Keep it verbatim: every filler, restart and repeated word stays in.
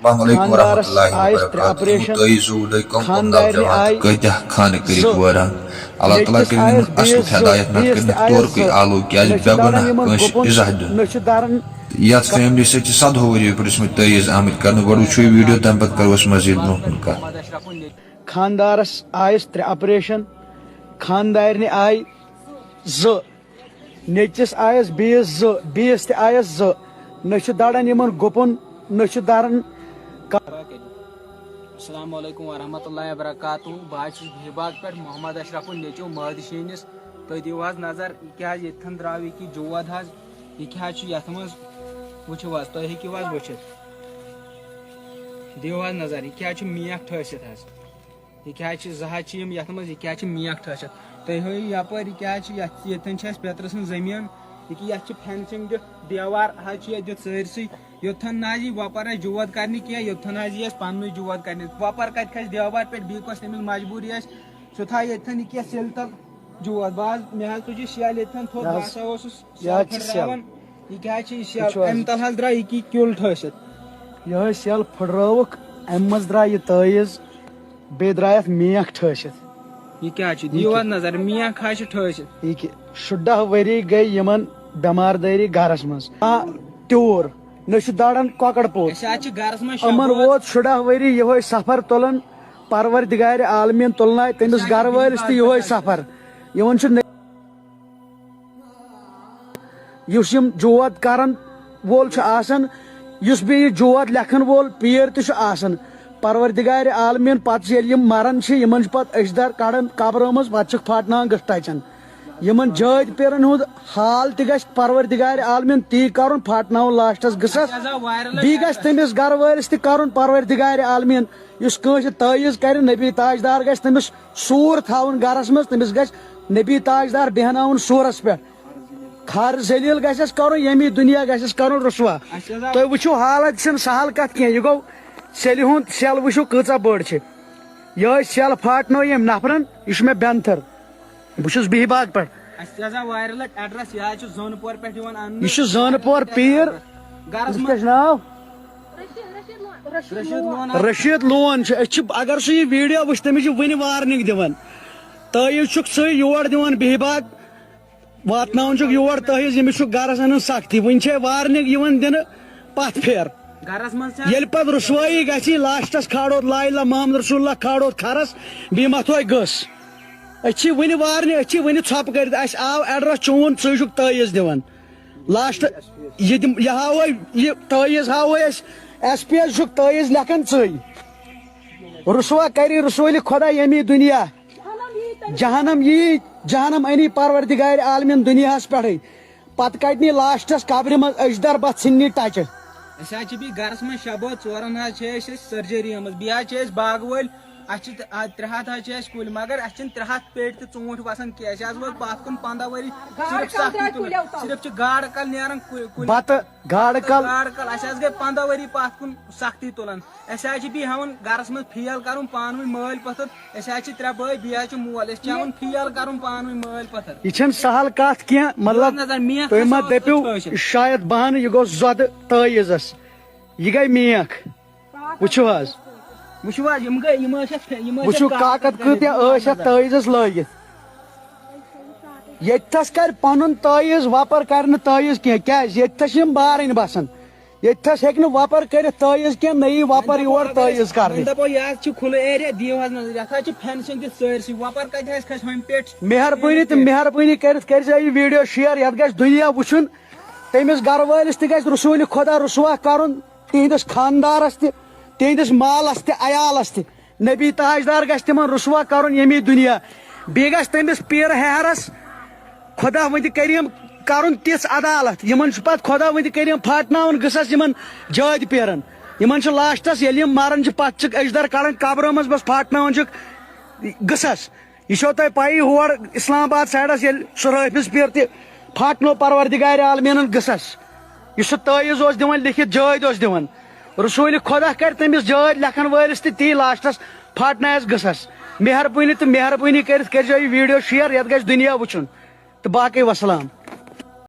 السلام علیکم ورحمۃ اللہ وبرکاتہ۔ یِمو تٲیٖز زوٗ لٔگۍ کۄم کۄم نوجوان تہٕ کۭتیٛاہ خانہٕ کٔرِکھ ووران۔ اللہ تعالیٰ کٔرِنۍ یِمن اَصلُک ہدایت، نتہٕ کٔرِنَکھ تورکُے آلو، کیٛازِ بے گۄناہ کٲنٛسہِ اِزاہ دیُن۔ یَتھ فیملی سۭتۍ چھِ سدہو ؤرِیو پٮ۪ٹھ ٲسمٕتۍ تٲیٖز آمٕتۍ کرنہٕ۔ گۄڈٕ وٕچھو یہِ ویٖڈیو، تَمہِ پتہٕ کرو أسۍ مزید برونٛہہ کُن کَتھ۔ خانٛدارس آیس ترٛےٚ آپریشن، خانٛدارنہِ آیہِ زٕ، نیٚچِس آیس بیٚیِس زٕ، بیٚیِس تہِ آیس زٕ۔ نہ چھُ دَران یِمن گُپُن، نہ چھُ دَران کا-۔ السلام علیکم ورحمۃ اللہ وبرکاتہ۔ بہٕ حظ چھُس بِہہِ باغ پٮ۪ٹھ محمد اشرفُن نیٚچُو مٲدٕ شیٖنِس۔ تُہۍ دِیِو حظ نظر، یہِ کیٛاہ حظ ییٚتھٮ۪ن درٛاو یہِ کہِ جود حظ، یہِ کیٛاہ حظ چھُ یَتھ منٛز؟ وٕچھِو حظ، تُہۍ ہیٚکِو حظ وٕچھِتھ۔ دِیِو حظ نظر، یہِ کیٛاہ چھُ میکھ ٹھٲسِتھ حظ؟ یہِ کیٛاہ چھِ زٕ ہَتھ چھِ یِم یَتھ منٛز، یہِ کیٛاہ چھِ میکھ ٹھٲسِتھ؟ تُہۍ ہٲیِو یَپٲرۍ، یہِ کیٛاہ چھِ یَتھ، ییٚتٮ۪ن چھِ اَسہِ پیٚترٕ سٕنٛز زٔمیٖن، یہِ کہِ یَتھ چھِ فینسِنٛگ دِتھ، دیوار حظ چھِ یَتھ دِتھ سٲرسٕے۔ یوٚتتھَن نہٕ حظ یہِ وۄپَر آسہِ جود کَرنہِ کینٛہہ، یوٚتتھَن حظ یی اَسہِ پَننُے جود کَرنہِ۔ وۄپَر کَتہِ کھَسہِ دیوار پٮ۪ٹھ، بیٚیہِ کۄس تٔمِس مجبوٗری آسہِ، سُہ تھایہِ ییٚتتھَن یہِ کینٛہہ سیٚلہِ تَل جود۔ بہٕ حظ، مےٚ حظ تُج یہِ سیٚل ییٚتتھَن تھوٚد، یہِ بہٕ حظ، ہسا اوسُس یہِ حظ چھِ سیٚل۔ پھٕٹراوان۔ یہِ کیٛاہ چھِ یہِ سیٚل؟ وٕچھِو حظ۔ اَمہِ تَل حظ درٛاو یہِ کہِ کیُل ٹھٲسِتھ۔ یِہوٚے سیٚل پھٕٹرٲوٕکھ، اَمہِ منٛز درٛاو یہِ تٲیٖز، بیٚیہِ درٛاے اَتھ میکھ ٹھٲسِتھ۔ یہِ کیٛاہ چھُ؟ یہِ دِیِو کہِ-، حظ نظر، میکھ حظ چھِ ٹھٲسِتھ۔ یہِ کہِ شُراہ ؤری گٔے یِمن بٮ۪مار دٲری گرس منٛز۔ آ، تیوٗر، نہ چھُ دَران کۄکر پوٚت۔ أسۍ حظ چھِ گرس منٛز شےٚ یِمن بٲژ۔ ووت شُراہ ؤری یِہوٚے سفر تُلان، پروردگارِ عالمیٖن تُلنایہِ تٔمِس گرٕ وٲلِس تہِ یِہوٚے سفر۔ یِمن چھُ نہ-، یُس یِم جود کرن وول چھُ آسان، یُس بیٚیہِ یہِ جود لیکھن وول پیٖر تہِ چھُ آسان، پروردگارِ عالمیٖن پتہٕ ییٚلہِ یِم مران چھِ، یِمن چھُ پتہٕ أچھ در کڑان قبرو منٛز، پتہٕ چھِکھ پھاٹناوان گٔٹھ ٹچن۔ یِمن جٲدۍ پیٖرن ہُنٛد حال تہِ گژھِ پروردگارِ عالمیٖن تی کرُن، پھاٹناوُن لاسٹس گٔژھس۔ بیٚیہِ گژھِ تٔمِس گرٕ وٲلِس تہِ کرُن پروردگارِ عالمیٖن، یُس کٲنٛسہِ تٲیٖز کرِ، نبی تاجدار گژھِ تٔمِس سوٗر تھاوُن گرس منٛز، تٔمِس گژھِ نبی تاجدار بیہناوُن سوٗرس پٮ۪ٹھ۔ خر ذلیل گژھٮ۪س کرُن، ییٚمی دُنیا گژھٮ۪س کرُن رسوا۔ اَسہِ حظ آو تُہۍ وٕچھِو حالت چھِنہٕ سہل کتھ کینٛہہ، یہِ گوٚو سیٚلہِ ہُنٛد سیٚل وٕچھِو کۭژاہ بٔڑ چھِ۔ یِہوٚے سیٚل پھاٹنٲو ییٚمۍ نفرن، یہِ چھُ مےٚ بٮ۪نتھٕر۔ بہٕ چھُس بِہہِ باغ پٮ۪ٹھ۔ اَسہِ حظ آو واریاہ لٹہِ ایڈرس، یہِ حظ چھُ زٲنہٕ پور پٮ۪ٹھ یِوان اننہٕ۔ یہِ چھُ زٲنہٕ پور پیٖر۔ گرس أمِس منٛز کیٛاہ چھُ ناو؟ رشیٖد لون۔ رشیٖد لون چھُ، أسۍ چھِ، اگر سُہ یہِ ویٖڈیو وٕچھِ، تٔمِس چھِ وٕنہِ وارنِنٛگ دِوان۔ تٲیٖز چھُکھ ژٕے یور دِوان بِہہِ باغ، واتناوان چھُکھ یور تٲیٖز، ییٚمِس چھُ گرس انان سختی۔ وٕنہِ چھے وارنِنٛگ یِوان دِنہٕ پتھ پھیر۔ گرس منٛز چھا ییٚلہِ پتہٕ رسوایی گژھی، لاسٹس کھالوتھ لا الہ محمد رسول اللہ، کھالوتھ کھرس، بیٚیہِ متھوے گٔس۔ أسۍ چھِ وٕنہِ وارنہِ، أسۍ چھِ وٕنہِ ژھۄپہٕ کٔرِتھ۔ اَسہِ آو ایڈرس چون، ژٕے چھُکھ تٲیٖز دِوان۔ لاسٹ یہِ دِم-، یہِ ہاوے، یہِ تٲیٖز ہاوے اَسہِ، ایس پی یس چھُکھ تٲیٖز لیکھان ژٕے۔ رسوا کری رسولی خدا ییٚمی دُنیا۔ جہنم یی، جہنم أنی پروردگار عالمین دُنیاہس پٮ۪ٹھٕے۔ پتہٕ کتہِ نی لاسٹس قبرِ منٛز أجدر بتھ ژھٕننی ٹچہِ۔ أسۍ حظ چھِ بیٚیہِ گرس منٛز شےٚ بٲژ، ژورن حظ چھِ أسۍ، أسۍ سرجری آمٕژ، بیٚیہِ حظ چھِ أسۍ باغہٕ وٲلۍ، اَسہِ چھِ تہٕ، آ، ترٛےٚ ہَتھ حظ چھِ اَسہِ کُلۍ، مگر اَسہِ چھِنہٕ ترٛےٚ ہَتھ پیٹہِ تہِ ژوٗنٛٹھۍ وَسان کینٛہہ۔ اَسہِ حظ ووت پَتھ کُن پنٛداہ ؤری صرف سختی تُلان۔ صرف چھِ گاڈٕ کَل نیران کُلۍ، کُلۍ۔ بَتہٕ، گاڈٕ کَل۔ گاڈٕ کَل، اَسہِ حظ گٔے پنٛداہ ؤری پَتھ کُن سختی تُلان۔ اَسہِ حظ چھِ بیٚیہِ ہٮ۪وان گَرَس منٛز فیل کَرُن پانہٕ ؤنۍ مٲلۍ پٔتھٕر۔ أسۍ حظ چھِ ترٛےٚ بٲے، بیٚیہِ حظ چھِ مول۔ أسۍ چھِ ہٮ۪وان فیل کَرُن پانہٕ ؤنۍ مٲلۍ پٔتھٕر۔ یہِ چھَنہٕ سہل کَتھ کینٛہہ، مطلب، یہِ اوس نظر میکھ تُہۍ ما ہسا اوس دٔپِو، ٹھٲسِتھ۔ شاید بہانہٕ، یہِ گوٚو زۄدٕ تٲیٖزَس۔ یہِ گٔے میکھ۔ وٕچھِو حظ۔ وٕچھِو حظ، یِم گٔے، یِم ٲسۍ اَتھ، یِم ٲسۍ وٕچھِو اَتھ کاکد کٔرِتھ، کۭتیٛاہ یِم ٲسۍ اَتھ نظر۔ تٲیٖزَس لٲگِتھ۔ ییٚتہِ تھَس کَرِ پَنُن تٲیٖز، وۄپَر کَرِ نہٕ تٲیٖز کینٛہہ۔ کیٛازِ؟ ییٚتہِ تھَس چھِ یِم بارٕنۍ بَسان۔ ییٚتہِ تھَس ہیٚکہِ نہٕ وۄپَر کٔرِتھ تٲیٖز کینٛہہ، نہ یی وۄپَر یور تٲیٖز کَرنہِ۔ وۄنۍ دَپو، یہِ حظ چھِ کھُلہٕ ایریا، دِیِو حظ نظر، یَتھ حظ چھِ فینسِنٛگ دِتھ سٲرسٕے۔ وۄپَر کَتہِ حظ کھَسہِ ہُمہِ پیٚٹھۍ؟ مہربٲنی تہٕ مہربٲنی کٔرِتھ کٔرۍزیو یہِ ویٖڈیو شِیَر، یَتھ گژھِ دُنیا وٕچھُن۔ تٔمِس گَرٕ وٲلِس تہِ گژھِ رسوٗلِ خۄدا رسوا کَرُن۔ تِہنٛدِس خاندارس تہِ، تِہنٛدِس مالس تہِ، عیالس تہِ۔ نبی تاجدار گژھِ تِمن رسوا کرُن ییٚمی دُنیا۔ بیٚیہِ گژھِ تٔمِس پیٖرٕ ہیہرس خۄدا وندِ کریم کرُن تِژھ عدالت۔ یِمن چھُ پتہٕ خۄدا وندِ کریم پھاٹناوُن گٔژھس یِمن جٲدۍ پیٖرن۔ یِمن چھُ لاسٹس ییٚلہِ یِم مران چھِ، پتہٕ چھِکھ أجدر کڑان قبرو منٛز، بس پھاٹناوان چھِکھ گٔژھس۔ یہِ چھو تۄہہِ پَیی، ہور اسلام آباد سایڈَس ییٚلہِ سُہ حٲفظ پیٖر تہِ پھاٹنو پروردگارِ عالمیٖنَن گٔژھس، یُس سُہ تٲیٖز اوس دِوان لیکھِتھ، جٲدۍ اوس دِوان، رسوٗلِ خۄدا کَرِ تٔمِس جٲدۍ لیکھَن وٲلِس تہِ تی لاسٹَس پھاٹنایَس گٔژھس۔ مہربٲنی تہٕ مہربٲنی کٔرِتھ کٔرۍزیو یہِ ویٖڈیو شِیَر، یَتھ گژھِ دُنیا وٕچھُن۔ تہٕ باقٕے وَسَلام۔